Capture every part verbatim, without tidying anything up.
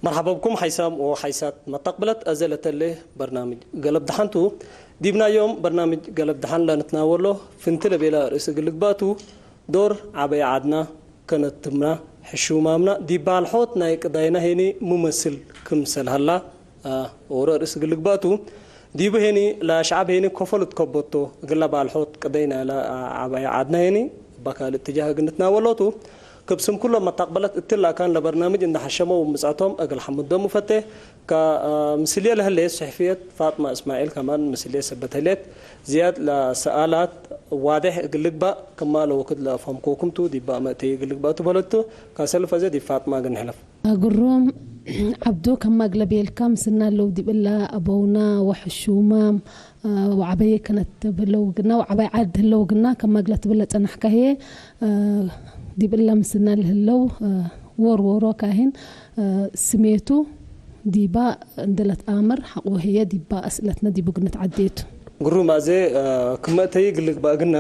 መርሐባ ብኩም ሓይሳም ወሓይሳት መተቅብለት አዘ ለተሌ በርናምጅ ገለብ ደሓን ቱ። ዲብና ዮም በርናምጅ ገለብ ደሓን ለንትናወሎ ፍንቲ ለቤለ ርእስ እግል ልግባእ ቱ፣ ዶር ዐበይ ዐድና፣ ከነትብና፣ ሕሹማምና ዲብ ባልሖት ናይ ቅዳይና ሄኒ ሙ መስል ክምሰል ሀላ፣ አ፣ ዎሮ ርእስ እግል ልግባእ ቱ። ዲቡ ሄኒ ለሸዐብ ሄኒ ከፎ ልትከበቶ፣ እግለ ባልሖት ቅደይ ናይለ ዐባይ ዐድነ ሄኒ እበ ካልእ እትጃህ እግል ንትናወሎ ቱ። ክብ ስም ኩሎም መተቅበለት እትለ አካን ለበርናምጅ እንደ ሐሸመው ምጽአቶም እግል ሐምዶም እፈቴ። ከምስልየ ለህሌት ሰሕፍየት ፋጥማ እስማዒል ከማን ምስልየ ሰበት ህሌት። ዝያድ ለሰአላት ዋዴሕ እግል ልግባእ ክማ ለወክድ ለአፍሀምኮኩም ቱ ዲብ መእተይ እግል ልግባእ ቱ በለቱ። ካሰልፍ አዜ ዲብ ፋጥማ እግል ንሕለፍ። ግሩም ዐብዱ፣ ከማግለ ቤልካ፣ ምስልና ለው ዲብ እለ አበውና ወሕሹማም ወዐበየ ከነትብ ህለው ግና ወዐባይ ዐድ ህለው ግና፣ ከማግለ ትብል ለጸናሕካ ህዬ፣ ዲብ እለ ምስልና ለህለው ዎር ዎሮ ካህን ስሜቱ ዲባ እንዴ ለትአምር ሐቆ ህዬ ዲባ አስእለትነ ዲቡ ግንት ዐዴቱ። ግሩም አዜ፣ ክመ እተይ እግል ልግባእ ግና፣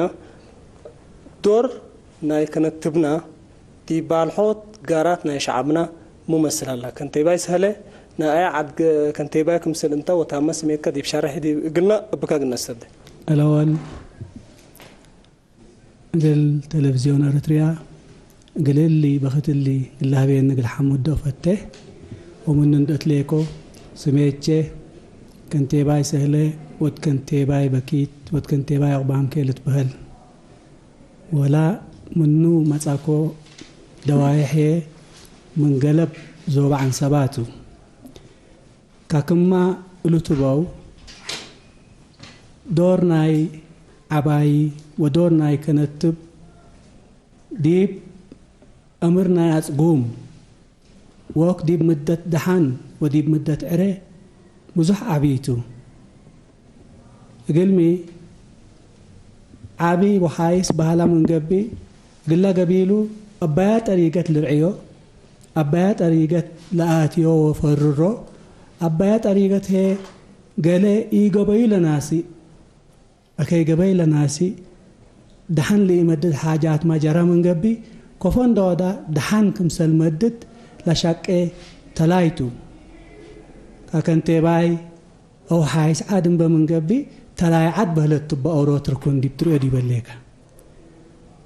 ዶር ናይ ከነትብና ዲብ ባልሖት ጋራት ናይ ሸዐብና ሙ መስል ሀላ? ከንቴባይ ሰህለ፣ ናይ አየ ዐድ ከንቴባይ ክምስል እንተ ወታመ ስሜትከ ዲብ ሸርሕ ዲብ እግልና እብከ እግል ነሰብደ። አለወል፣ እግል ቴሌቪዝዮን ኤረትርያ እግል እሊ በክት እሊ እለ ሀቤኒ እግል ሐሙዶ እፈቴ። ወምኑ እንዴ እትሌኮ፣ ስሜቼ ከንቴባይ ሰህለ ወድ ከንቴባይ በኪት ወድ ከንቴባይ አቅባምኬ ልትበህል። ወላ ምኑ መጻኮ ደዋዬሕ ህዬ ምን ገለብ ዞበ ዐንሰባ ቱ። ካክማ እሉ ትበው፣ ዶር ናይ ዐባይ ወዶር ናይ ከነትብ ዲብ አምር ናይ አጽጉም፣ ዎክ ዲብ ምደት ደሓን ወዲብ ምደት ዕሬ ብዙሕ ዐቢ ቱ። እግልሚ፣ ዐቢ ወሓይስ በህላ ምን ገብእ፣ እግላ ገቢሉ አባያ ጠሪገት ልርዕዮ፣ አባያ ጠሪገት ለአትዮ ወፈርሮ፣ አባያ ጠሪገት ህዬ ገሌ ኢገበዩ ለናሲ፣ አከይ ገበይ ለናሲ ደሐን ለኢመድድ ሓጃትመ ጀረ ምን ገብእ፣ ከፎ እንደ ወዳ ደሐን ክምሰል መድድ ለሸቄ ተላይ ቱ። ከከንቴባይ አው ሓይስ ዐድ እምበ ምን ገብእ፣ ተላይ ዐድ በህለት ቱ እበ ኦሮት ርኩን ዲብ ትርኦ ዲበ ሌከ።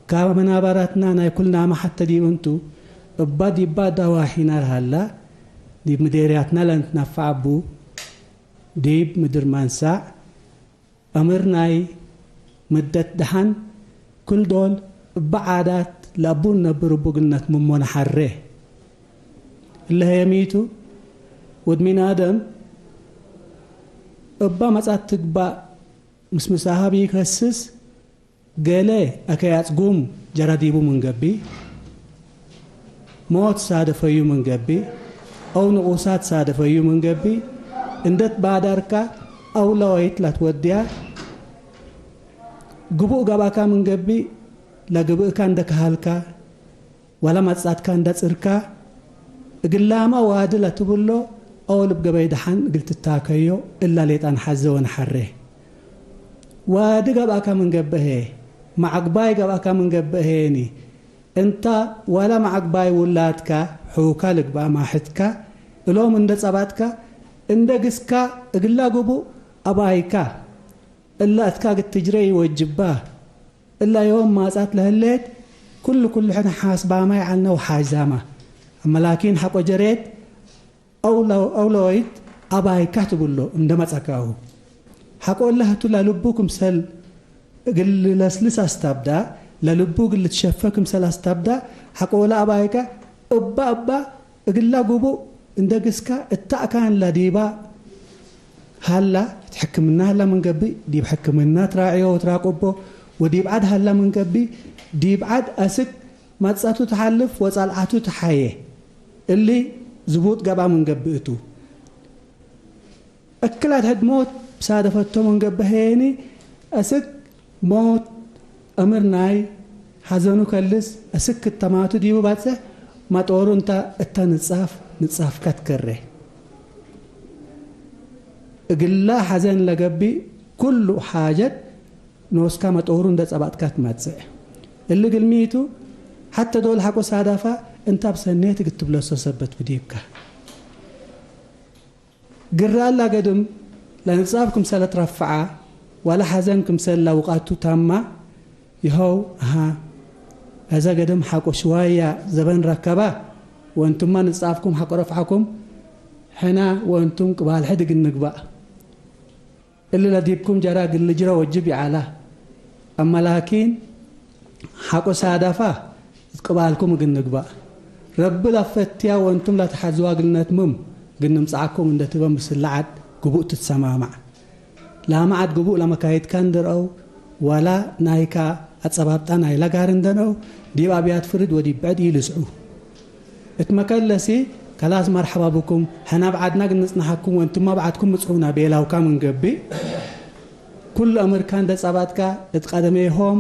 ከመናበራትና ናይ ኩልናመ ሐተ ዲብ እንቱ፣ እበ ዲባ ደዋሒና ለሀላ፣ ዲብ ምዴርያትና ለንትነፈዕ እቡ፣ ዲብ ምድር መንሳዕ፣ አምር ናይ ምደት ደሐን፣ ክል ዶል እበ ዓዳት ለአቡ ነብር እቡ ግነት ምሞ ነሐሬ። እለ ህዬ ሚ ቱ፣ ወድ ሚን አደም እበ መጽአት ትግባእ ምስምሳሀ ቢከስስ፣ ገሌ አከይ አጽጉም ጀረ ዲቡ ምን ገብእ፣ ሞት ሳደፈዩ ምን ገብእ፣ አው ንኡሳት ሳደፈዩ ምን ገብእ፣ እንዴ ትባደርካ አውለወይት ለትወድያ፣ ግቡእ ገብአካ ምን ገብእ፣ ለግብእካ እንዴ ከሀልካ፣ ወለ መጽአትካ እንደ ጽርካ፣ እግላመ ዋዲ ለትብሎ አው ልብ ገበይ ደሐን እግል ትታከዮ እላ ሌጣ ነሐዜ ወነሐሬ። ዋዲ ገብአከ ምን ገብአ ህዬ፣ መዐግባይ ገብአከ ምን ገብአ ህዬኒ፣ እንተ ወለ መዐግባይ ውላድከ ሑከ ልግበእ ማሕትከ እሎም እንደ ጸባጥከ፣ እንደ ግስከ እግላ ግቡእ አባይከ እላ እትካ እግል ትጅረ ኢወጅባ። እላ ዮም ማጽአት ለህሌት፣ ክሉ ክሉ ሕነ ሓስባመ ይዐልነ ወሓይዛመ። እመ ላኪን ሐቆ ጀሬት፣ አው ለ-፣ አው ለወይት አባይካ ትብሎ እንደ መጸካሁ። ሐቆ እለ ህቱ ለልቡ ክምሰል እግል ልለስልስ አስተብዳ፣ ለልቡ እግል ልትሸፈ ክምሰል አስተብዳ፣ ሐቆ ለአባይካ እባ እባ እግላ ግቡእ እንደ ግስካ እተ አካን ለዲባ ሀላ፣ እት ሕክምና ሀላ ምን ገብእ፣ ዲብ ሕክምና ትራዕዮ ወትራቅቦ፣ ወዲብ ዐድ ሀላ ምን ገብእ፣ ዲብ ዐድ አስክ መጽአቱ ተሐልፍ ወጸልዐቱ ተሐዬ። እሊ ዝቡጥ ገብአ ምን ገብእ ቱ። እክል አድሕድ ሞት ሳደፈቶ ምን ገብአ ህዬኒ፣ አስክ ሞት አምር ናይ ሐዘኑ ከልስ፣ አስክ ክተማቱ ዲቡ ባጽሕ፣ መጦሩ እንተ እተ ንጻፍ፣ ንጻፍከ ትከሬ። እግላ ሐዘን ለገብእ ኩሉ ሓጀት ኖስካ መጦሩ እንደ ጸባጥካ ትመጽእ። እሊ እግል ሚ ቱ፣ ሐተ ዶል ሐቆ ሳዳፋ እንተ አብ ሰኔት እግል ትብለሶ ሰበት ብዲብካ። ግራ እላ ገድም ለንጻብ ክምሰል ትረፍዓ፣ ወለ ሐዘን ክምሰል ለውቃቱ ታማ፣ ይሀው፣ አሃ፣ አዘ ገድም ሐቆ ሽዋያ ዘበን ረከባ፣ ወእንቱመ ንጻብኩም ሐቆ ረፍዓኩም፣ ሕና ወእንቱም ቅባል ሕድ እግል ንግባእ። እሊ ለዲብኩም ጀራ እግል ልጅረ ወጅብ ይዐላ። አመ ላኪን፣ ሐቆ ሳዳፋ እት ቅባልኩም እግል ንግባእ። ረቢ ለፈትያ ወእንቱም ለተሐዝዋ እግል ነትምም እግል ንምጽዓኩም እንደ ትበ ምስል ለዐድ ግቡእ ትትሰማማዕ። ላመ ዐድ ግቡእ ለመካይድካ እንደ ረአው፣ ወላ ናይካ አጸባብጣ ናይላ ጋር እንደ ረአው፣ ዲብ አብያት ፍርድ ወዲብ ብዕድ ኢልስዑ። እት መከለሲ፣ ከላስ መርሐባ ብኩም፣ ሕነ እብ ዐድና እግል ንጽንሐኩም ወእንቱመ እብ ዐድኩም ብጽሑነ ቤላውካ ምን ገብእ፣ ኩሉ አምርካ እንደ ጸባጥካ እት ቀደሜሆም፣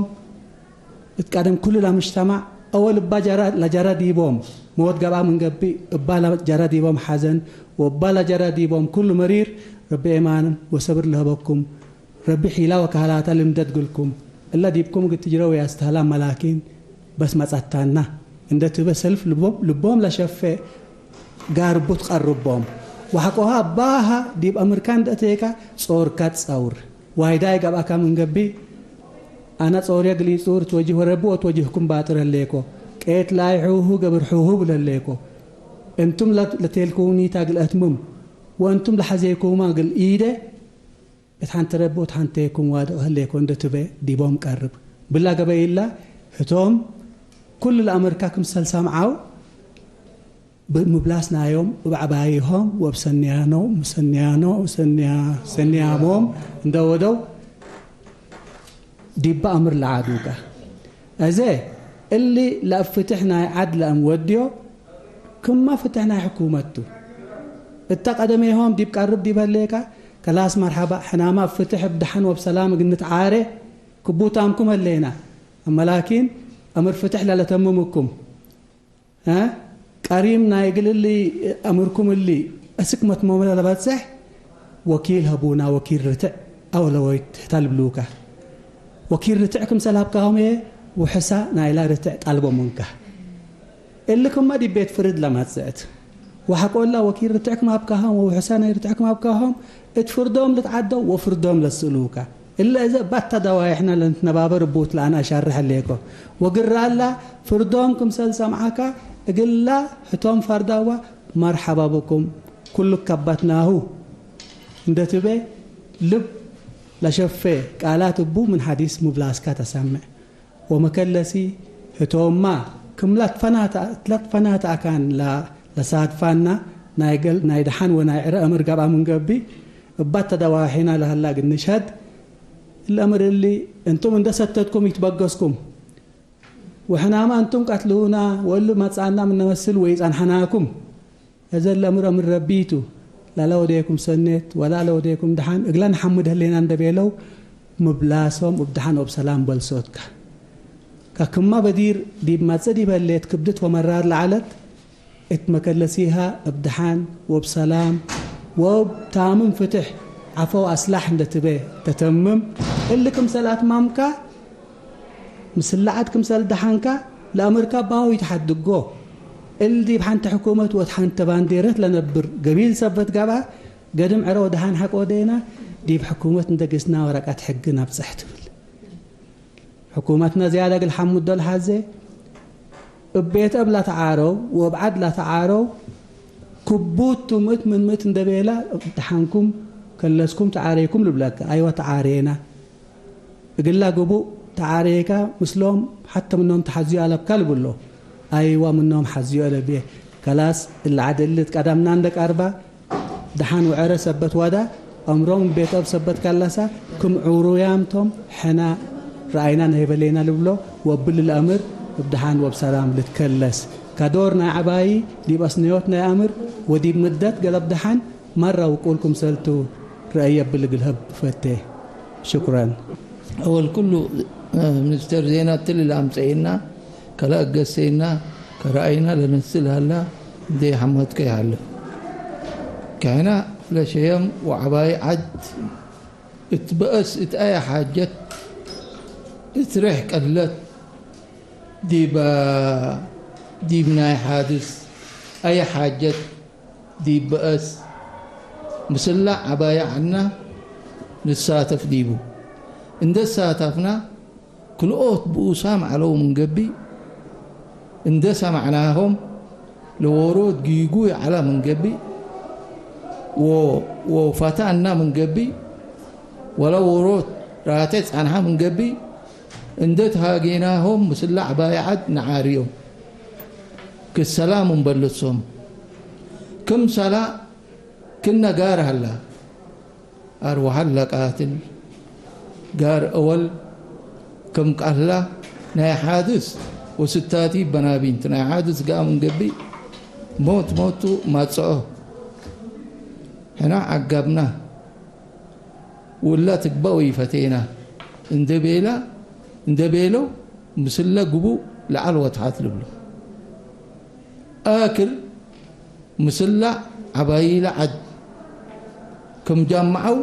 እት ቀደም ኩሉ ለምጅተማዕ፣ አወል እባ ጀረ ለጀረ ዲቦም ሞት ገብአ ምን ገብእ፣ እባ ለጀረ ዲቦም ሐዘን፣ ወእባ ለጀረ ዲቦም ኩሉ መሪር፣ ረቢ ኤማን ወሰብር ለሀበኩም፣ ረቢ ሒላ ወካህላተ ልምደድ እግልኩም፣ እለ ዲብኩም እግል ትጅረ ወያስተህላ መላኪን በስ መጸታና እንደ ትበ ሰልፍ ልቦም፣ ልቦም ለሸፌ ጋር እቡ ትቀርቦም። ወሐቆሃ እባሃ ዲብ አምርካ እንደ አቴካ ጾርካ ትጸውር። ዋይዳይ ገብአካ ምን ገብእ፣ አነ ጾርየ እግል ኢጹር እት ወጅህ ወረቢ ወእት ወጅህኩም ባጥር ህሌኮ። ቄት ላይ ሑሁ ገብር ሑሁ እብል ህሌኮ። እንቱም ለ-፣ ለቴልኩኒታ እግል አትምም ወእንቱም ለሐዜኩማ እግል ኢደ፣ እት ሐንቲ ረቢ ወእት ሐንቴኩም ዋድቅ ህሌኮ እንደ ትቤ ዲቦም ቀርብ። ብላ ገበይ እላ ህቶም ኩሉ ለአምርካ ክምሰል ሰምዐው፣ እብ ምላስ ናዮም እብ ዐባይሆም ወእብ ሰንያኖ-፣ ሰንያኖ-፣ ሰንያ-፣ ሰንያሞም እንደ ወደው ዲበ አምር ለዐዱከ። አዜ እሊ ለእብ ፍትሕ ናይ ዐድ ለእም ወድዮ፣ ክመ ፍትሕ ናይ ሕኩመት ቱ። እተ ቀደሜሆም ዲብ ቀርብ ዲብ ህሌከ፣ ከላስ መርሐባ፣ ሕናመ እብ ፍትሕ እብ ደሐን ወእብ ሰላም እግል ንትዓሬ ክቡታምኩም ህሌና። አመ ላኪን፣ አምር ፍትሕ ለለተምምኩም፣ እ? ቀሪም ናይ እግል እሊ አምርኩም እሊ አስክ መትመመ ለበጽሕ ወኪል ሀቡና፣ ወኪል ርትዕ አውለወይት ህተ ልብሉከ። ወኪል ርትዕ ክምሰል ሀብካሆም ህዬ ውሕሳ ናይላ ርትዕ ጣልቦ ምንከ። እሊ ክመ ዲብ ቤት ፍርድ ለመጽእት ወሐቆላ ወኪል ርትዕ ክም ሀብካሆም ወውሕሳ ናይ ርትዕ ክም ሀብካሆም እት ፍርዶም ልትዓደው ወፍርዶም ለስእሉከ። እለ እዘ እብ አተ ደዋይሕነ ለንትነባበር እቡ እት ለአነ አሻርሕ ህሌኮ። ወግራ እላ ፍርዶም ክምሰል ሰምዐከ እግላ ህቶም ፈርዳዋ መርሐባ ብኩም ኩሉ ከበትናሁ እንደ ትቤ ልብ ለሸፌ ቃላት እቡ ምን ሐዲስ ሙብላስካ ተሰምዕ። ወመከለሲ ህቶምማ ክም ለትፈናተ-፣ ለትፈናተ አካን ለ-፣ ለሳድፋና ናይ ገል-፣ ናይ ደሐን ወናይ ዕረ አምር ገብአ ምን ገብእ፣ እባ ተደዋሒና ለሀላ እግል ንሽሀድ፣ እሊ አምር እሊ እንቱም እንደ ሰተትኩም ኢትበገስኩም፣ ወሕናመ እንቱም ቀትሉና ወእሊ መጽአና ምነ መስል ወኢጸንሐናኩም፣ እዘ ለአምር አምር ረቢ ቱ፣ ለለወዴኩም ሰኔት ወለለወዴኩም ደሐን እግለ ነሐምድ ህሌና እንደ ቤለው፣ ምላሶም እብ ደሐን ወእብ ሰላም በልሶትከ። ከክመ በዲር ዲብ መጽእ ዲብ ህሌት ክብድት ወመራር ለዐለት፣ እት መከለሲሃ እብ ደሐን ወእብ ሰላም ወእብ ታምም ፍትሕ ዐፈው አስላሕ እንደ ትቤ ተተምም፣ እሊ ክምሰል አትማምከ፣ ምስል ለዐድ ክምሰል ደሐንከ ለአምርከ ባሁ ኢተሐድጎ። እሊ ዲብ ሐንቲ ሕኩመት ወእት ሐንተ ባንዴረት ለነብር ገቢል ሰበት ገብአ፣ ገድም ዕረ ወደሐን ሐቆ ዴና፣ ዲብ ሕኩመት እንደ ግስና ወረቀት ሕግን አብጽሕ ትብል። ሕኩመትነ ዝያድ እግል ሐምዶ ለሐዜ፣ እብ ቤት እብ ለተዓረው ወእብ ዐድ ለተዓረው፣ ክቡድ ቱ ምእት ምን ምእት እንደ ቤላ፣ ደሐንኩም ከለስኩም ተዓሬኩም ልብለከ። አይወ ተዓሬና። እግላ ግቡእ ተዓሬከ ምስሎም ሐተ ምኖም ተሐዝዩ አለብከ ልብሎ። አይወ ምኖም ሐዝዩ አለብዬ። ከላስ እለ ዐድ እሊ እት ቀደምና እንደ ቀርበ፣ ደሐን ወዐረ ሰበት ወደ፣ አምሮም እብ ቤት እብ ሰበት ከለሰ፣ ክም ዑሩያም ቶም ሕነ ረአይና ነሀይበ ሌና ልብሎ፣ ወእብሊ ለአምር እብ ደሐን ወእብ ሰላም ልትከለስ። ከዶር ናይ ዐባዪ ዲብ አስነዮት ናይ አምር ወዲብ ምደት ገለብ ደሐን መረ ውቁል ክምሰል ቱ ረአይ እብል እግል ሀብ ፈቴ። ሽኩረን። አወል ኩሉ፣ እ፣ ሚኒስተር ዜና እትሊ ለአምጸኤና፣ ከለአገሴና፣ ከረአይና ለነስል ሀላ እንዴ ሐመድከ ይሀለ። ከሕነ ለሸየም ወዐባይ ዐድ እት በአስ እት አየ ሓጀት እት ሬሕ ቀለት ዲበ፣ ዲብ ናይ ሓድስ አየ ሓጀት ዲብ በአስ ምስላ ዐባየ ዐድና ንሳተፍ ዲቡ። እንዴ ሳተፍና፣ ክልኦት ብኡሳም ዐለው ምን ገብእ፣ እንዴ ሰመዕናሆም፣ ለዎሮት ጊጉይ ዐለ ምን ገብእ፣ ወ-፣ ወፈታና ምን ገብእ፣ ወለ ዎሮት ራቴ ጸንሐ ምን ገብእ፣ እንዴ ተሃጌናሆም ምስላ ዐባየ ዐድ ነዓርዮም። ክሰላም እንበልሶም። ክምሰላ ክነ ጋር ሀላ። አርወሐ ለቃትል ጋር አወል ክም ቀህላ ናይ ሓድስ ወስታቲ በናቢንት ናይ ሓድስ ጋም እንገብእ ሞት ሞቱ ማጽኦ ሕና ዐገብና ውላ ትግበእ ወይፈቴና እንደ ቤላ እንደ ቤለው ምስለ ግቡእ ለዐል ወተሐት ልብሎ። አክር ምስላ ዐባይለ ዐድ ክም ጃምዐው፣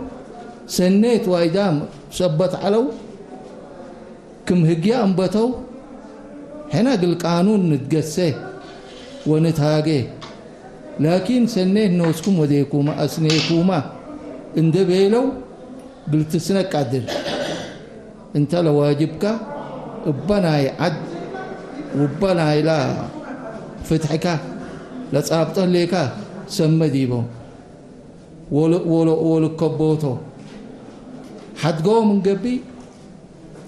ሰኔት ዋይዳም ሰበት ዐለው፣ ክም ህግየ አንበተው፣ ሕነ እግል ቃኑን ንትገሴ ወንትሃጌ፣ ላኪን ሰኔት ኖስኩም ወዴኩመ አስኔኩመ እንዴ ቤለው፣ እግል ትስነቅ ቀድር። እንተ ለዋጅብከ እበ ናይ ዐድ ውበ ናይላ ፍትሕከ ለጻብጦ ህሌከ ሰመ ዲቦ ወል-፣ ወል-፣ ወልከቦቶ። ሐድገው ምን ገብእ፣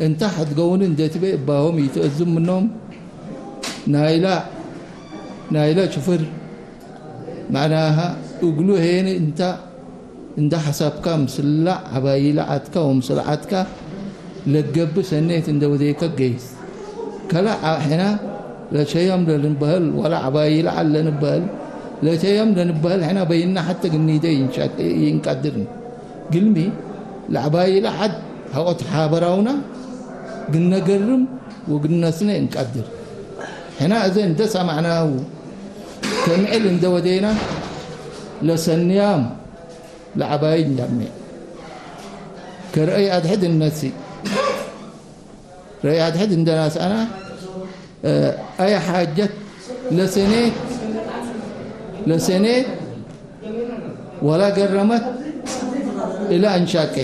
እንተ ሐድገውኒ እንዴ ትቤ እባሆም ኢትአዝም ምኖም። ናይላ፣ ናይላ ጭፍር መዕናሃ እግሉ ሄኒ እንተ እንደ ሐሳብካ ምስላ ዐባይለ ዐድከ ወምስል ዐድከ ለገብእ ሰኔት እንደ ወዴከ ገይስ። ከለ ዐ-፣ ሕነ ለሸየም ለንበህል ወለ ዐባይለ ዐድ ለንበህል፣ ለሸየም ለንበህል ሕነ በይነ ሐቴ ግኒደ ይንሸቅ-፣ ይንቀድርን። ግልሚ ለዐባይለ ዐድ ሐቆ ተሓበራውና ግነገርም ወግነስነ እንቀድር። ሕነ እዘ እንደ ሰመዕናሁ ከምዕል እንደ ወዴና ለሰንያም ለዐባይ እንጀምዕ። ከረአይ አድሕድ እነሲ፣ ረአይ አድሕድ እንደ ናስአና፣ እ፣ አየ ሓጀት ለሰኔት፣ ለሰኔት ወላ ገረመት እለ አንሻቄ።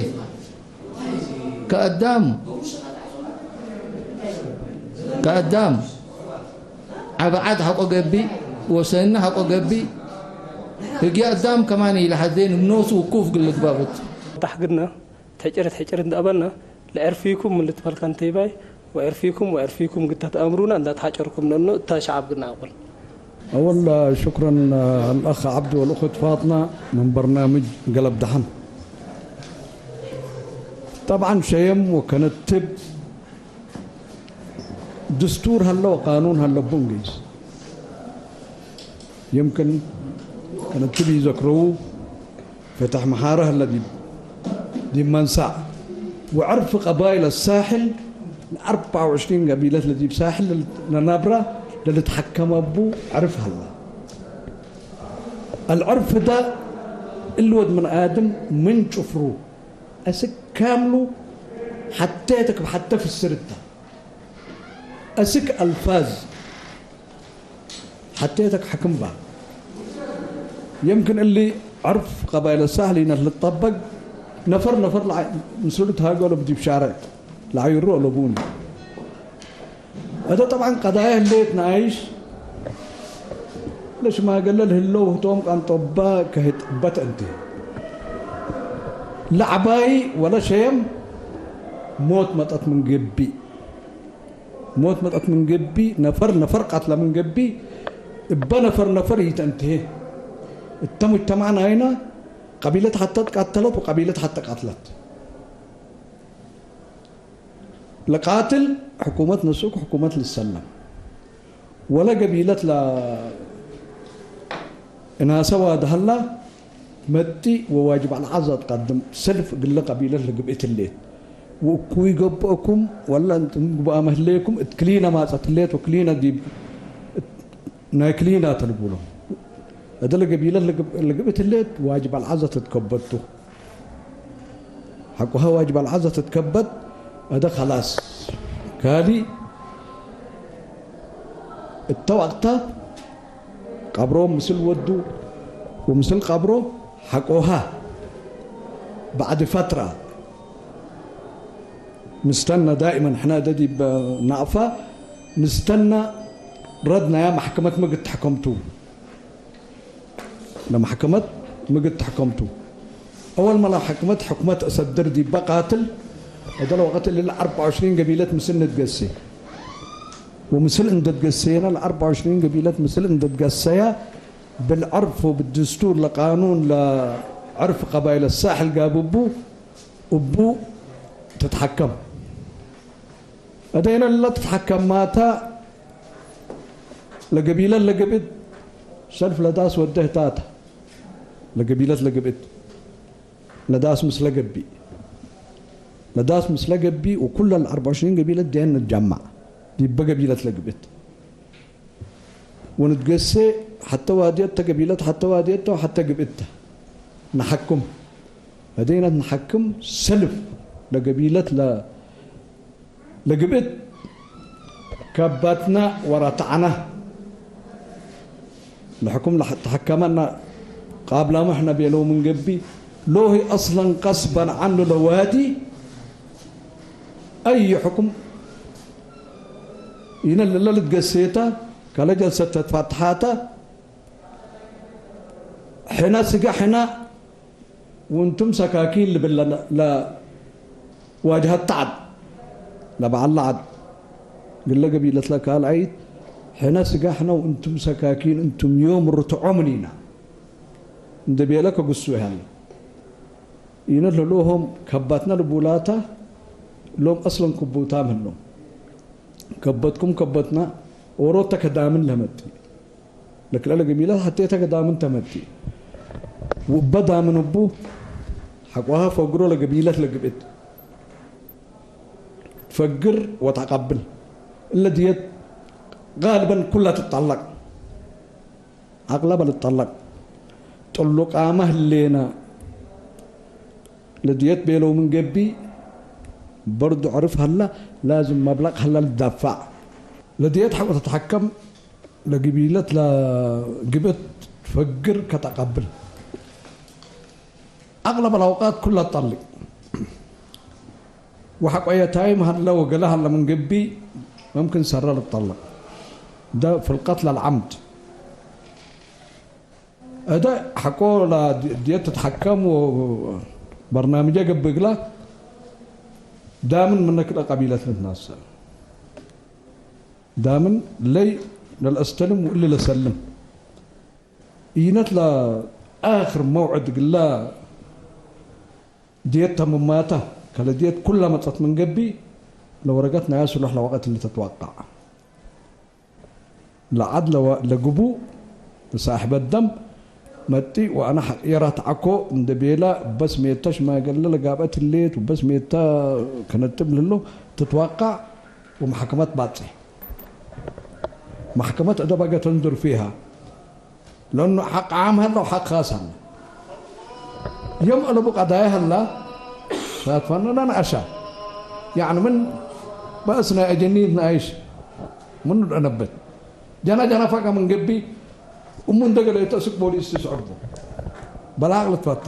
ከአዳም፣ ከአዳም ዐብ ዐድ ሐቆ ገብእ ወሰኒ ሐቆ ገብእ፣ ህግየ አዳም ከማን ኢለሐዜን እብ ኖሱ ውኩፍ እግል ልግባበት። ታሕግድነ፣ ተሕጭር ተሕጭር እንደ አበልነ፣ ለዕርፊኩም ምን ልትበል ከንቴባይ፣ ወዕርፊኩም ወዕርፊኩም ግድ ተትአምሩነ እንደ ተሓጨርኩም ነኑ እተ ሸዐብ ግድነ አቁል። أول، آه، شكرًا، آه، الأخ عبدو والأخت فاطمة من برنامج قلب دحن. طبعًا ሸየም ወከነትብ ድስቱር ሀለ ወቃኑን ሀለ ቡ እንግሊዝ። يمكن ከነትብ ኢዘክረዉ ፈተሕ መሓረ ሀለ ዲብ፣ ዲብ መንሳዕ። ወዕርፍ ቀባይል አሳሕል ለአርበዕ ወዕሽሪን ቀቢለት ለዲብ ሳሕል ለነብረ ለልትሐከመ ቡ ዕርፍ ሀለ። አልዕርፍ ደ እሊ ወድ ምን አድም ምን ጭፍሩ አስክ ካምሉ ሐቴ ተክብ ሐቴ ፍስር እተ። አስክ አልፋዝ ሐቴ ተክ ሐክም ባ። የምክን እሊ ዕርፍ ቀባይል ሳህል ኢነት ልትጠበቅ ነፈር ነፈር ለዐ-፣ ምስሉ ልትሃገ ወለቡ ዲብ ሻርዕ ለዐዩሩ ወለቡኒ። እተ ጠብዓን ቀዳየ ህሌት ነኣይሽ ለሽማገለ ለህለው ህቶም ቃንጦባ ከህጥበት እንቲ። ለዐባይ ወለ ሸየም ሞት መጠት ምን ገብእ። ሞት መጠት ምን ገብእ፣ ነፈር ነፈር ቃትለ ምን ገብእ፣ እበ ነፈር ነፈር ኢተንትሄ። እተ ሙጅተማዕ ናይነ ቀቢለት ሐተ ትቃተለት ወቀቢለት ሐተ ቃትለት። ለቃትል ሕኩመት ነስኡክ ሕኩመት ልሰለም። ወለ ገቢለት ለእናሰ ዋድሀላ መጢ ወዋጅብ አልዓዛ ትቀድም ሰልፍ እግለ ቀቢለት ለግብእት ህሌት። ወእኩይ ገብአኩም ወለ እንቱም ግብአመ ህሌኩም እት ክሊነ ማጸት ህሌት ወክሊነ ዲብ ናይ ክሊና ተልቡሎ። እደ ለገቢለት ለግብ-፣ ለግብእት ህሌት ዋጅብ አልዓዛ ትትከበቱ። ሐቆሀ ዋጅብ አልዓዛ ትትከበት፣ እደ ከላስ። ካሊ እተ ወቅታ ቀብሮ ምስል ወዱ ወምስል ቀብሮ ሐቆሀ بعد فترة ንስተነ፣ ዳኢመን ሕነ እደ ዲብ ናቅፋ ንስተነ ረድናያ መሕከመት ምግድ ተሕከምቱ። ለመሕከመት ምግድ ተሕከምቱ። አወል መ ለሐክመት ሕክመት አሰድር ዲበ ቃትል፣ እደ ለወቀት እሊ ለአርበዕ ወዕሽሪን ገቢለት ምስል ንትገሴ። ወምስል እንደ ትገሰየነ ለአርበዕ ወዕሽሪን ገቢለት ምስል እንደ ትገሰየ፣ بالعرف وبالدستور ለቃኑን ለዕርፍ ቀባይል الساحل ጋብቡ እቡ ትትሐከም። እደይነ ለትትሐከም ማተ ለገቢለት ለገብእት ሰልፍ ለዳስ ወደህታተ ለገቢለት ለገብእት ለዳስ ምስለ ገቢእ፣ ለዳስ ምስለ ገቢእ ወኩለ ለአርበዕ ወዕሽሪን ገቢለት ደየን ንትጀመዕ ዲበ ገቢለት ለግብእት። ወንትገሴ ሐተ ዋድየት ተ ገቢለት ሐተ ዋድየት ተ ወሐተ ግብእት ተ ነሐክም። እደይነት ነሐክም ሰልፍ ለገቢለት ለ-፣ ለግብእት ከባትነ ወረትዐነ። ለሕኩም ለሐ-፣ ተሐከመነ ቃብላሙ ሕነ ቤለው ምን ገብእ ሎሂ አስለን ቀስበን ዐኑ ለዋዲ አይ ሕኩም ኢነ ለለ ልትገሴተ ከለ ጀልሰት ተትፋትሓተ ሕነ ስገ ሕነ ወእንቱም ሰካኪን ልብል ለ-፣ ለዋጅሀት ዐድ፣ ለበዐል ዐድ፣ ግለ ገቢለት ለካልኣይት፣ ሕነ ስጋሕነ ወእንቱም ሰካኪን፣ እንቱም ዮም ርትዖ ምኒና፣ እንዴ ቤለ ከግሱ ይሀለ። ኢነ ለሎሆም ከባትነ ልቡላታ፣ ሎም አስለን ክቡታም ህሎም። ከበትኩም ከበትና፣ ኦሮት ተከዳምን ለመጢ። ለክልኤ ለገቢለት ሐቴ ተ ገዳምን ተመቲ። ወእበ ዳምን እቡ ሐቆሀ ፈግሮ ለገቢለት ለግብእት ትፈግር ወተአቀብል። እለ ድየት ጋልበን ኩላ ትጠለቅ። አቅለበ ልጠለቅ። ጥሉቃመ ህሌነ ለድየት ቤለው ምን ገብእ በርዱ ዕርፍ ሀላ ላዝም መብለቅ ሀላ ልዳፋዕ። ለድየት ሐቆ ተትሐከም ለግቢለት ለግብእት ትፈግር ከተቀብል። አቅለብ አልአውቃት ኩለ ትጠልቅ። ወሐቆ የታይም ሀለ ወገለ ሀለ ምን ገብእ መምክን ሰረ ልትጠልቅ። ደ ፊ القتل العمد። እደ ሐቆ ለድየት ትትሐከም ወበርናምጀ ገብእ እግላ ዳምን ምነ ክልኤ ቀቢለት ልትናሰእ። ዳምን ለይ ለልአስተልም ወእሊ ለሰልም። ኢነት ለአክር መውዕድ እግላ ድየት ተምማተ፣ ከለ ድየት ኩለ መጸት ምን ገብእ፣ ለወረገት ናያ ስሉሕ ለወቀት እሊ ተትወቀዕ። ለዐድ ለወ-፣ ለግቡእ ለሳሕበ ደም መጢ ወአነ ሐ-፣ የራትዐኮ እንዴ ቤለ፣ በስ ሜተ ሽማገለ ለጋብአት ህሌት፣ ወበስ ሜተ ከነጥብ ለህሎ ትትወቀዕ ወመሕከመት ባጽሕ። መሕከመት እደ በገ ተንዙር ፊሃ። ለእኑ ሐቅ ዓም ሀለ ወሐቅ ካስ ሀለ። የም አለቡ ቀዳየ ሀላ፣ ሳትፋኑ ለነአሻ። ያዕኒ ምን በእስ ናይ አጀኒት ነአይሽ ምኑ ደአነብት። ጀና ጀና ፈቀ ምን ገብእ፣ እሙ እንደ ገሌ ተእስክ ቦሊስ ትስዕቡ። በላቅ ልትፈታ።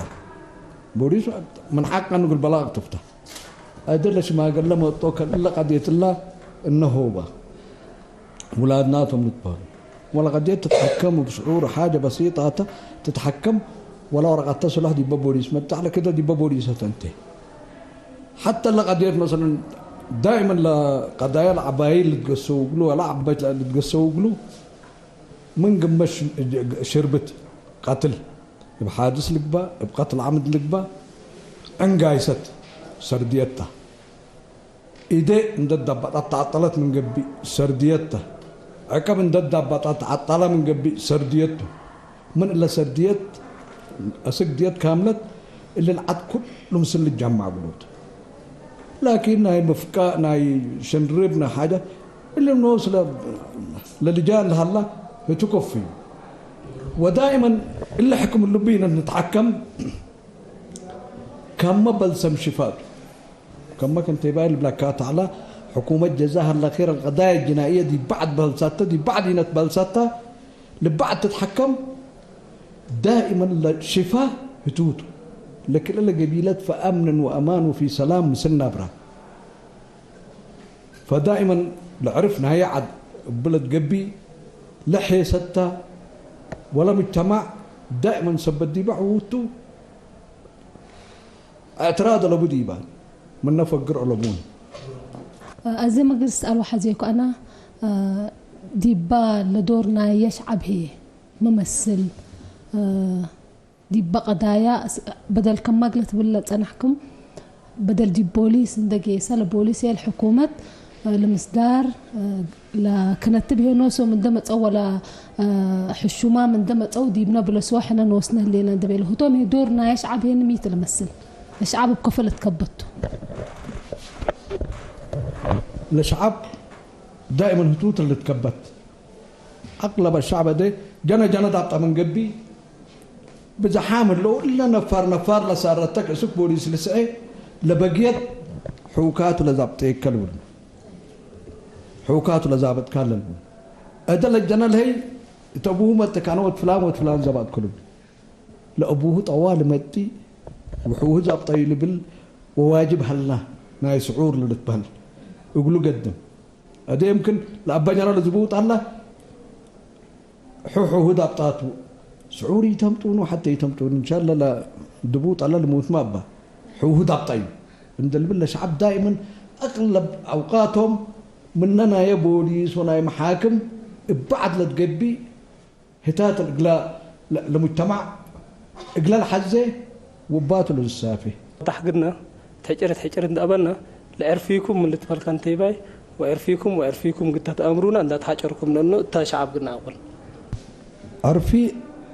ቦሊስ ምን ሐቀ ንጉል በላቅ ትፍታ። አደለ ሽማገለ መጦ ከእለ ቀድየትላ እነሆባ ውላድናቶም ልትበህሉ። ወለቀድየት ትትሐከም ብሽዑር ሓጀ በሲጣተ ትትሐከም ወለ ወረቀተ ስላሕ ዲበ ቦሊስ መጣዕ ለክደ ዲበ ቦሊስ ተንቴ። ሐተ ለቀድየት መሰለን ዳይመን ለቀዳያ ለዐባይል ልትገሰው እግሉ ወለ ዐባይት ልትገሰው እግሉ ምን ግመሽ ሽርብት ቀትል እብ ሓድስ ልግበእ፣ እብ ቀትል ዓምድ ልግበእ፣ ዕንጋይሰት ሰርድየት ተ። ኢዴ እንደ ዳባጣት ተዐጠለት ምን ገብእ ሰርድየት ተ። ዕቀብ እንደ ዳባጣት ተዐጠለ ምን ገብእ ሰርድየት ቱ። ምን እለ ሰርድየት፣ አስክ ድየት ካምለት፣ እሊ ለዐድ ኩሉ ምስል ልጀማዕ ብሎት። ላኪን ናይ ምፍቃእ፣ ናይ ሽንርብ፣ ናይ ሓጃት፣ እሊ ኖስ ለ-፣ ለልጃን ለሀላ ህቱ ከፍዩ። ወዳኢመን እሊ ሕክም ልቡ ኢነ ንትሐከም ከመ በልሰም ሽፋቱ። ከመ ከንቴባይ ልብለካ ተዐላ፣ ሕኩመት ጀዛ ሀለ ኬር አልቀዳያ ጅናእየ ዲብ በዕድ በልሰተ፣ ዲብ በዕድ ኢነት በልሰተ፣ ልበዕድ ትትሐከም ዳኢመን ለሽፋ ህቱ ቱ። ለክልኤ ገቢለት ፈአምንን ወአማን ወፊ ሰላም ምስል ናብራ። ፈዳኢመን ለዕርፍ ናየ ዐድ እብ ለትገቢእ ለሔሰት ተ ወለሙጅተማዕ ዳኢመን ሰበት ዲበ ዕዉቱ እዕትራድ አለቡ ዲባ ምነ ፈግር ዐለቡን። አዜ መግል ሰኣል ወሐዜኩ አና፣ ዲባ ለዶር ናየ ሸዐብ ህዬ መመስል፣ ዲበ ቀዳያ ስ-፣ በደል ከማግ ለትብል ለጸናሕክም፣ በደል ዲብ ቦሊስ እንደ ጌሰ፣ ለቦሊስ የል ሕኩመት፣ ለምስዳር፣ ለክነትብ ህዬ ኖሶም እንደ መጸው ወለ፣ ሕሹማም እንደ መጸው ዲብነ ብለስወ ሕነ ኖስነ ህሌነ እንደ ቤለ ህቶም ህዬ ዶር ናይ አሽዓብ ህዬ ሚ ቱ ለመስል? አሽዓብ እብ ከፎ ለትከበት ቱ። ለሸዓብ ዳኢመን ህቱ ቱ ልትከበት። አቅለብ አሸዕብ አዜ ጀነ ጀነ ዳብጠ ምን ገብእ፣ ብዝሓም ህለው፣ እለ ነፋር ነፋር ለሳረተ ከእስክ ቦሊስ ልስዔ ለበግየት ሕውካቱ ለዛብጠየከ ልብል። ሕውካቱ ለዛበጥካ ለልብል። እደ ለጀነ ለህይ እት አቡሁ መጥእ ካነ ወድ ፍላን ወድ ፍላን ዘባጥኩ ልብል። ለአቡሁ ጠዋሊ መጥእ ወሕውሁ ዛብጠዩ ልብል ወዋጅብ ሀላ ናይ ስዑር ለልትበህል እግሉ ገድም። አዜ የምክን ለአባጀራ ለዝቡጥ አላ፣ ሑ-፣ ሑ-፣ ሑ ዳብጣቱ። ስዑር ኢተምጡኑ፣ ሐቴ ኢተምጡኑ፣ እንሻለ ለድቡጥ አለ ልሙትመ እባ። ሑ-፣ ሑ ዳብጣዩ። እንደ ልብል ለሸዐብ ዳይመን አቅለብ አውቃቶም ምነ ናየ ቦሊስ ወናይ መሓክም እብ ዐድ ለትገቢእ ህታት እግላ ለ-፣ ለሙጅተማዕ እግላ ለሐዜ ወባቱ ለዝሳፌ። ታሕግድነ፣ እት ሕጭር እት ሕጭር እንደ አበነ፣ ለዕርፊኩም ምን ልትበል ከንቴባይ፣ ወዕርፊኩም ወዕርፊኩም ግድ ተአምሩነ እንደ ተሐጨርኩም ነኑ እተ ሸዐብ ግድነ አቁል። ዕርፊ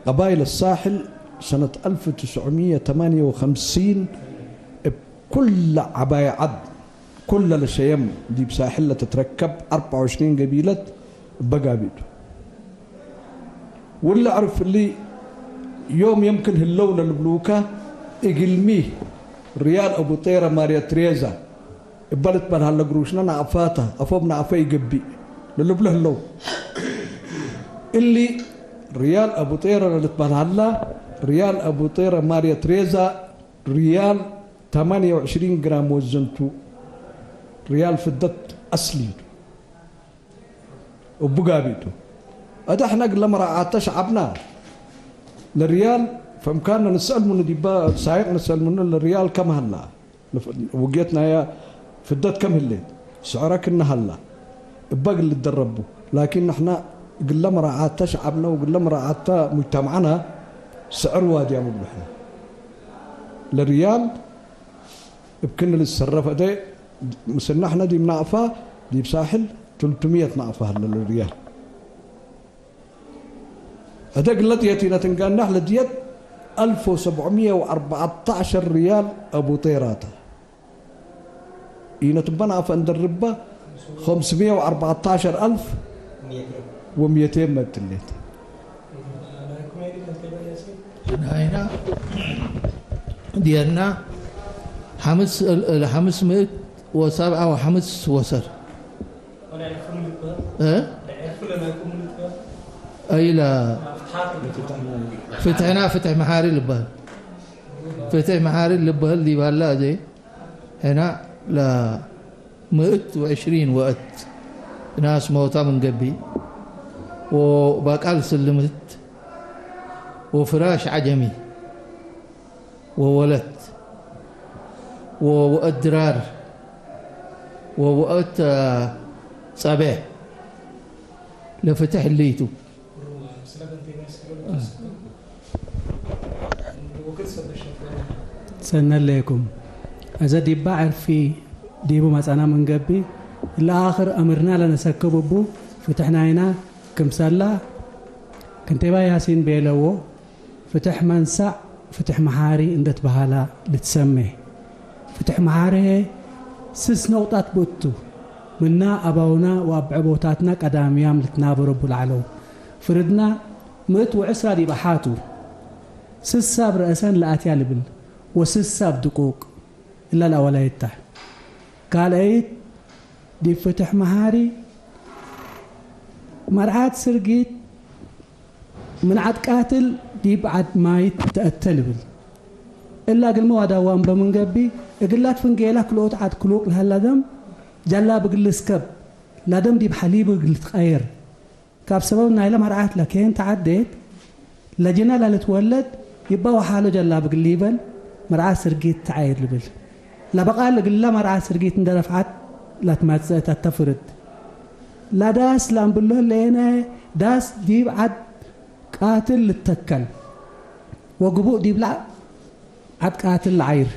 ቀባይል ሳሕል ሰነት አልፍ ወትስዕ ሚት ወተማንየ ወከምሲን እብ ኩለ ዐባይ ዐድ፣ ኩለ ለሸየም ዲብ ሳሕል ለትትረከብ አርበዕ ወዕሽሪን ገቢለት እበ ጋቢቱ። ወለ ዕርፍ እሊ ዮም የምክን ህለውነ ልብሉከ፣ እግልሚ ርያል አቡ ጤረ ማርያ ትሬዛ እበ ልትበል ሀለ ግሩሽነ ናቅፋተ፣ አፎም ናቅፈ ኢገብእ ለልብሎ ህለው። እሊ ርያል አቡ ጤረ ለልትበል ሀላ፣ ርያል አቡ ጤረ ማርያ ትሬዛ ርያል ተማንየ ወዕሽሪን ግራም ወዘንቱ፣ ርያል ፍደት አስሊ ቱ። እቡ ጋቢቱ። እተ ሕነ እግለ መራዓተ ሸዐብና ለርያል ፈእምካንነ ንሰአል ምኑ ዲበ ሳይቅ ንሰአል ምኑ ለርያል ከም ሀላ፣ ለፍ-፣ ውግየት ናያ ፍደት ከም ህሌት፣ ስዕረ ክነ ሀላ፣ እበ እግል ልደረቡ። ላኪን ንሕና እግለ መራዓተ ሸዐብነ ወእግለ መራዓተ ሙጅተመዕነ ስዕር ዋድያም እግሉ ሕነ። ለርያል እብ ክእነ ልትሰረፍ እዴ ምስልነ ሕነ ዲብ ናቅፋ፣ ዲብ ሳሕል ትልቱምየት ናቅፋ ሀለ ለርያል። እዴ ግለ ድየት ኢነ ትንጋናሕ ለድየት አልፍ ወሰብዕምየ ወአርበዐተ ዐሸር ርያል አቡ ጤራ ተ። ኢነ ትበ ናቅፈ እንደርበ ኸምስምየ ወአርበዐተ ዐሸር አልፍ ወምየቴን መትሌት። ናይና ዲየና ሐምስ፣ ሐምስ ምእት ወሰብዓ ወሐምስ ወሰር። እ? አይላ ፍትሕና ፍትሕ መሓሪ ልበህል። ፍትሕ መሓሪ ልበህል ዲብ ሀላ እዜ ሕና ለምእት ወዕሽሪን ወእት እናስ ሞታ ምን ገብእ፣ ወባቃል ስልምት፣ ወፍራሽ ዐጀሚ፣ ወወለት፣ ወወአት ድራር፣ ወወአት ጸቤሕ ለፍትሕ እሊ ቱ። ሰነ ሌኩም። እዘ ዲባ ዕርፊ ዲቡ መጸና ምን ገብእ፣ እለ አክር አምርና ለነሰክብ እቡ ፍትሕ ናይና ክምሰላ ክንቴባ ያሲን ቤለዎ፣ ፍትሕ መንሰዕ ፍትሕ መሓሪ እንደ ትበሀላ ልትሰሜ። ፍትሕ መሓሪ ህዬ ስስ ነቁጣት ብእቱ፣ ምና አባውና ወአብዐቦታትና ቀዳምያም ልትናበሮ እቡ ለዐለው። ፍርድና ምእት ወዕስራ ዲብ አሓቱ፣ ስሳ እብ ረአሰን ለአትያ ልብል ወስሳ እብ ድቁቅ፣ እላ ለአወላይት ተ። ካልአይት ዲብ ፍትሕ መሓሪ፣ መርዓት ስርጊት ምን ዐድ ቃትል ዲብ ዐድ ማይት ተአተ ልብል። እላ እግልሚ ዋዳዋም በምን ገብእ፣ እግላት ፍንጌላ ክልኦት ዐድ ክሉቅ ለሀላ ደም ጀላብ እግል ልስከብ፣ ለደም ዲብ ሐሊብ እግል ልትቀየር፣ ካብ ሰበብ ናይለ መርዓት ለኬን ተዐዴት፣ ለጅነ ለልትወለድ ይበ ወሓሎ ጀላብ እግል ሊበል መርዓት ስርጊት ተዐይር ልብል። ለበቃል እግለ መርዓት ስርጊት እንደ ረፍዓት ለትመጽአት አተፍርድ። ለዳስ ለእምብሎ ህሌነ ዳስ ዲብ ዐድ ቃትል ልተከል ወግቡእ ዲብለ ዐድ ቃትል ለዓይር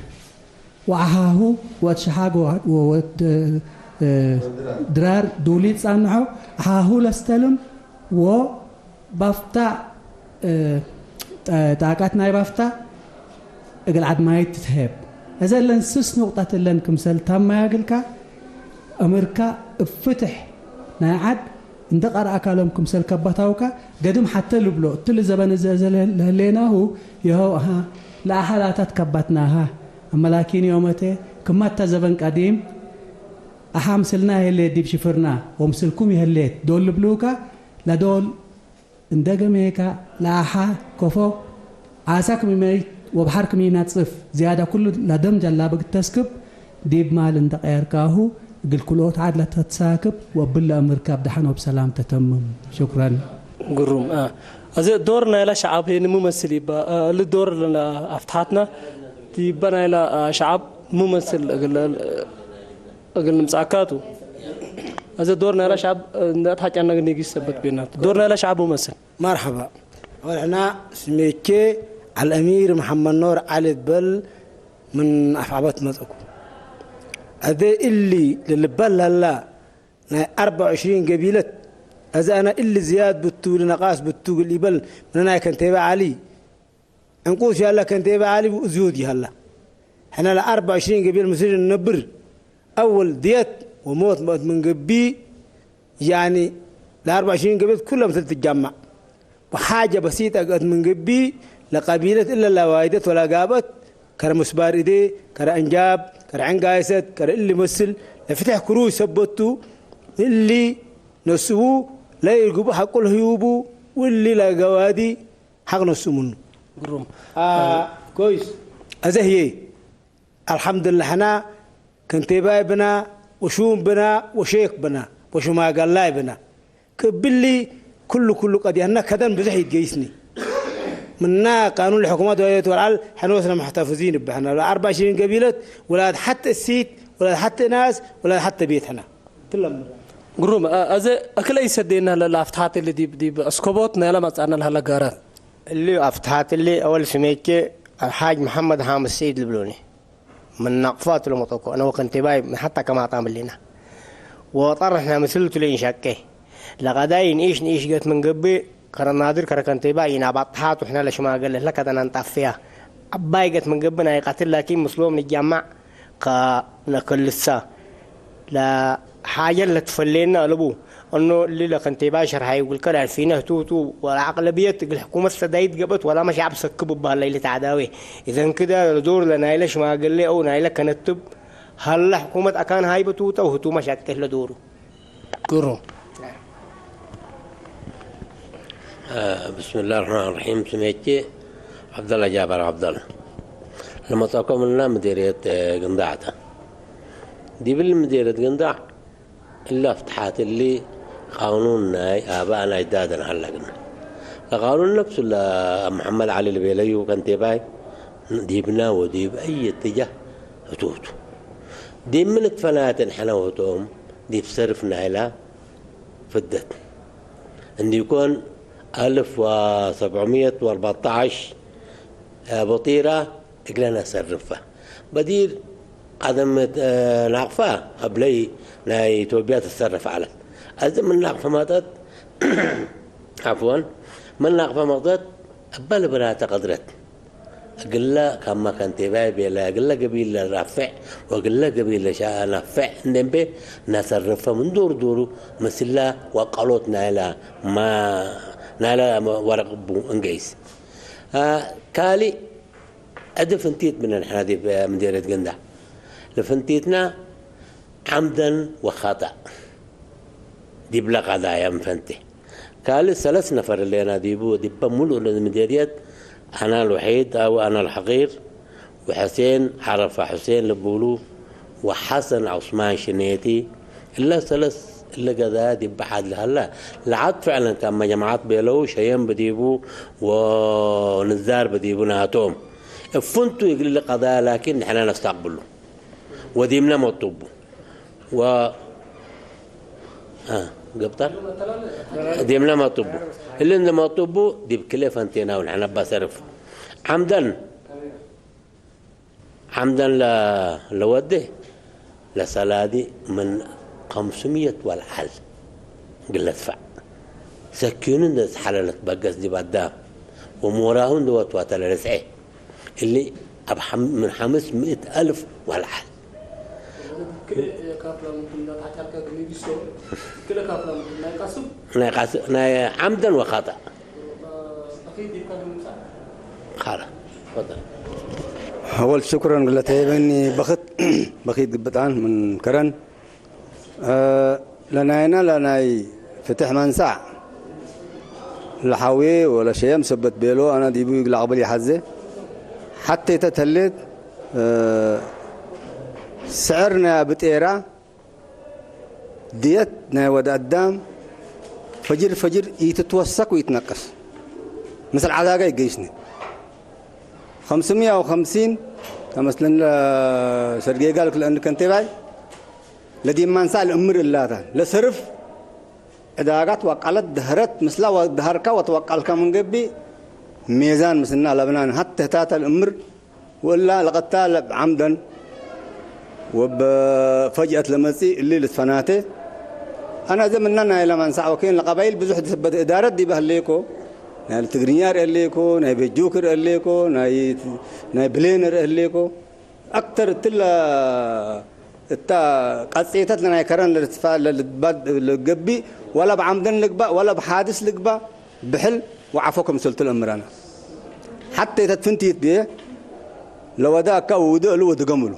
ወአሃሁ ወእት ሸሓግ ወወድ ድራር ዱሊ ጸንሖ አሃሁ ለስተልም ወባፍታ ጣቃት ናይ ባፍታ እግል ዐድ ማይት ትትሄብ። እዘ እለን ስስ ኑቅጠት እለን ክምሰል ታማያ እግልካ እምርካ እብ ፍትሕ ናይ ዐድ እንዴ ቀርአካሎም ክምሰል ከባታውካ ገድም ሐቴ ልብሎ። እትሊ ዘበን እዘ እዘ ለህሌናሁ የሀው አሀ ለአሀ ላታት ከባትናሃ። አመ ላኪን ዮመቴ ክመ እተ ዘበን ቀዲም አሀ ምስልና ይህሌት ዲብ ሽፍርና ወምስልኩም ይህሌት ዶል ልብሉካ ለዶል እንዴ ገሜከ ለአሐ ከፎ፣ ዓሳክ ሚ መይት ወበሐርክ ሚ ነጽፍ፣ ዝያደ ኩሉ ለደም ጀላብክ ተስክብ፣ ዲብ ማል እንዴ ቀየርካሁ፣ እግል ክልኦት ዐድ ለተትሳክብ፣ ወእብለ እምር ካብ ደሐን ወብሰላም ተተምም። ሹክረን። ግሩም። አ፣ አዜ ዶር ናይላ ሸዐብ ሄኒ ሙ መስል ይባ፣ አ፣ እሊ ዶር ለና አፍትሐትና፣ ዲበ ናይላ፣ አ፣ ሸዐብ ሙ መስል እግል፣ እግል ንምጽአካ ቱ። አዜ ዶር ናይላ ሸዐብ እንዴ አትሐጨነ ኒጊስ ሰበት ቤናት። ዶር ናይላ ሸዐብ ሙ መስል። መርሐባ። ወሕና ስሜቼ አልአሚር መሐመድ ኖር ዐሊ እበል ምን አፍዐበት መጽአኩ። አዜ እሊ ለልበል ለላ ናይ አርበዕ ወዕሽሪን ገቢለት፣ አዜ አነ እሊ ዝያድ ብቱ፣ እሊ ነቃስ ብቱ እግል ኢበል ምን ናይ ከንቴባ ዐሊ፣ ዕንቁስ ያለ ከንቴባ ዐሊ ዝዩድ ይሀላ። ሕነ ለአርበዕ ወዕሽሪን ገቢለት ምስል እንነብር፣ አወል ድየት ወሞት መእት ምን ገብእ፣ ያኒ ለአርበዕ ወዕሽሪን ገቢለት ኩለ ምስል ትጃመዕ። ወሓጀ በሲጠ ገአት ምን ገብእ፣ ለቀቢለት እለ ለዋይደት ወለጋብአት፣ ከረ ምስባር እዴ፣ ከረ አንጃብ፣ ከረ ዕንጋይሰት፣ ከረ እሊ መስል፣ ለፍትሕ ክሩይ ሰበቱ፣ እሊ ነስኡ ለኢርግቡ ሐቁ ለህዩቡ፣ ወእሊ ለገዋዲ ሐቅ ነስኡ ምኑ። ግሩም። አ፣ ኮይስ። አዜ ህዬ፣ አልሐምዱሊላህ፣ ሕና ከንቴባይ ብና፣ ወሹም ብና፣ ወሼክ ብና፣ ወሽማገላይ ብና። ክእብሊ፣ ክሉ፣ ክሉ ቀድያና ከደን ብዙሕ ይትገይስኒ። ምና ቃኑን ለሕኩመት ወላየት ወልዓል፣ ሕነ ወስነ ሙሕተፍዚን እብ ሕነ። ለአርበዕ ሽሪን ገቢለት፣ ወላድ ሐት እሲት፣ ወላድ ሐት እናስ፣ ወላድ ሐት ቤት ሕነ። ትለምር። ግሩም፣ አ-፣ አዜ አክለ ኢሰዴና ለለ አፍትሓት እሊ ዲብ፣ ዲብ አስኮቦት ናይለ መጽአና ለሀለ ጋራት። እሊ አፍትሓት እሊ አወል ስሜቼ አልሓጅ መሐመድ ሓምድ ሰኢድ ልብሉኒ። ምን ናቅፋቱ ለመጠኮ፣ አነ ወከንቴባይ ምን ሐታ ከማጣም እሊና። ወጠርሕነ ምስልቱ ለኢንሸቄ። ለቀዳይ ንኢሽ ንኢሽ ገት ምን ገብእ፣ ከረ ናድር ከረ ከንቴባይ ኢናባጥሓቱ፣ ሕነ ለሽማገለ ለከደና እንጣፍያ። ዐባይ ገት ምን ገብእ ናይ ቀትል ላኪን ምስሎም ንጃማዕ ከነከልሳ። ለሓጀት ለትፈሌነ አለቡ። እኖ እሊ ለከንቴባይ ሸርሐዩ እግልከ ለአልፊነ ህቱ ህቱ ወለአቅለብየት እግል ሕኩመት ሰዳይት ገብአት ወላመ ሸዕብ ሰክብ እበ ሀለ ኢልትዐዳዌ። ኢዘን ክደ ለዶር ለናይለ ሽማግሌ አው ናይለ ከነትብ ሀለ ሕኩመት አካን ሃይበቱ ተ ወህቱመ ሸቄት ለዶሩ። ግሩም። ብስምላህ ረሕማን ረሒም። ስሜቼ ዐብደላ ጃበር ዐብደላ። ለመጽአኮ ምንና ምዴርየት ግንዳዕ ተ። ዲብል ምዴርየት ግንዳዕ እለ አፍትሓት እሊ ቃኑን ናይ አበአነ አጅዳደነ ሀለ ግነ። ለቃኑን ነፍሱ ለመሐመድ ዐሊ ልቤለዩ ከንቴባይ ዲብነ ወዲብ አይ እትጃህ ህቱ ህቱ። ዲብ ምን እትፈናየት እንሕነ ወህቶም ዲብ ሰርፍ ናይላ ፍደት። እንዲኮን አልፍ ወሰብዕምየት ወአርበዕተዐሽ በጢራ እግለ ነሰርፈ። በዲር ቀደም ናቅፋ አብለይ ናይ ኢትዮጵያ ትሰርፍ ዐለት። አዜ ምን ናቅፋ መጠት፣ ዐፍወን፣ ምን ናቅፋ መጠት እበ ልብራተ ቀድረት። እግለ ከመ ከንቴባይ ቤለ፣ እግለ ገቢል ለራፍዕ ወእግለ ገቢል ለሻ-፣ ለነፍዕ እንዴ እምቤ ነሰርፈ ምን ዶር ዶሩ ምስለ ወቀሎት ናይለ ማ-፣ ናይለ ወረቅ እቡ እንገይስ። አ፣ ካልእ እት ፍንቲት ምነ ንሕነ ዲብ ምዴርየት ግንዳዕ። ለፍንቲትና ዐምደን ወኸጠእ ዲብለ ቀዳየ እንፈንቴ። ካልእ ሰለስ ነፈር ህሌና ዲቡ፣ ዲበ ሙሉእ ምዴርየት፣ አና አልወሒድ አው አና አልሐቂር፣ ወሐሴን ዐረፋ ሑሴን ልቡሉ ወሐሰን ዑስማን ሽኔቲ፣ እለ ሰለስ እለ ገዛያት ዲብ በሐድ ለሀላ ለዐድ ፍዕለን ከመ ጀማዐት ቤለው ሸየም ብዲቡ ወንዛር ብዲቡ ናቶም። እፍንቱ እግል ቀዳያ ላኪን ንሕነ ነስተቅብሉ ወዲምነ መጡቡ። ወ-፣ አ፣ ገብጠር ዲምነ መጡቡ። እሊ እንደ መጡቡ ዲብ ክልኤ ፈንቴናው ንሕነ በሰርፍ። ዐምደን ሐምደን ለ-፣ ለወዴ ለሰላዲ ምን ከምስምየት ወለዐል እግል ለድፈዕ። ሰኪኑ እንዴ ተሐለለት በገስ ዲብ አዳም ወሞራሁ እንዴ ወትወተ ለርጽዔ። እሊ እብ ሐም-፣ ምን ሐምስ ምእት አልፍ ወለዐል። ናይ ቃስ-፣ ናይ ዐምደን ወኻጠእ። ኻላ፣ ተፈደል። አወል ሽክረን እግለ ተሄበኒ በክት፣ በኪት ግብጣን ምን ከረን። እ፣ ለናይና ለናይ ፍትሕ መንሳዕ ለሐዌ ወለሸየም ሰበት ቤሎ አነ ዲቡ እግል አቅብል ይሐዜ። ሐቴ እተ ተሌት፣ እ፣ ስዕር ናይ አብጤራ ድየት ናይ ወድ አዳም ፈጅር ፈጅር ኢትትወሰክ ወኢትነቅስ። ምስል ዐዳጋ ኢገይስኒ። ከምስምያ ወከምሲን ከመስለን ለሰርጌጋልክ ለእንድ ከንቴባይ ለዲብ ማንሳዕ ለእምር እላታ ለሰርፍ ዕዳጋት ወቃለት ደህረት ምስላ ወደሀርካ ወትወቃልካ ምን ገብእ ሜዛን ምስልና ለብናን ሀት ህታተ ለእምር ወእላ ለቀታል እብ ዐምደን ወእብ ፈጅአት ለመጽእ እሊ ልትፈናተ። አነ እዘ ምነ ናይለ መንሳዕ ወኬን ለቀባይል ብዙሕ ሰበት እዳረት ዲበ ህሌኮ፣ ናይ ትግርኛ ርኤ ህሌኮ፣ ናይ በጁክ ርኤ ህሌኮ፣ ናይ፣ ናይ ብሌን ርኤ ህሌኮ። አክተር እትለ እታ ቀጼተት ለናይ ከረን ለልትፋ-፣ ለልትባድ-፣ ለገብእ ወለ እብ ዐምደን ልግባእ ወለ እብ ሓድስ ልግባእ ብሕል ወዐፎ ክምሰልቱ ለእምረነ። ሐቴ ተትፍንቲት ብዬ ለወደ አካ ውውደ እሉ ወድገም እሉ።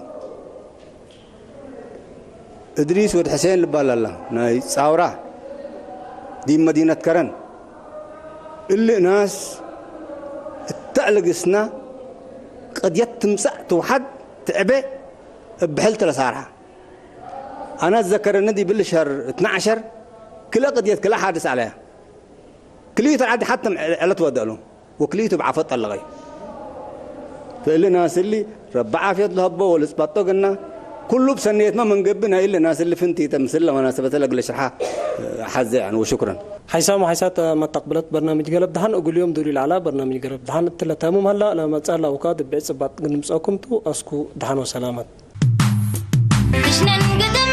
እድሪስ ወድ ሕሴን ልባል ሀላ፣ ናይ ጻውራ ዲብ መዲነት ከረን። እሊ እናስ እተ አልግስና ቅድየት ትምጸእ ትውሐድ ትዕቤ እብ ብሕልት ለሳርሐ። አነ እዘከረኒ ዲብ እሊ ሸህር እትነ ዐሸር ክልኤ ቅድየት ክልኤ ሓድስ ዐለያ። ክልኢቱ ዐዲ ሐተ ዕለት ወደአሉ ወክልኢቱ እብ ዓፎት ጠለቀዩ። ፈእሊ ናስ እሊ ረቢ ዓፍየት ለሀቦ ወልጽበጦ ግና፣ ኩሉ እብ ሰኔትመ ምን ገብእ ናይ እሊ ናስ እሊ ፍንቲተ ምስል ለመናሰበተ ለእግል ሽርሓ ሐዜ። ወሽክረን። ሓይሳም ወሓይሳት መተቅብለት በርናምጅ ገለብ ደሓን እግል ዮም ዱሊ ለዐላ በርናምጅ ገለብ ደሓን እትለ ተምም ሀላ፣ ለመጽአ ለአውካት እብ ዕጽባት ግንምጽአኩም ቱ። አስኩ ደሓን ወሰላመት። ክሽነን ግጥም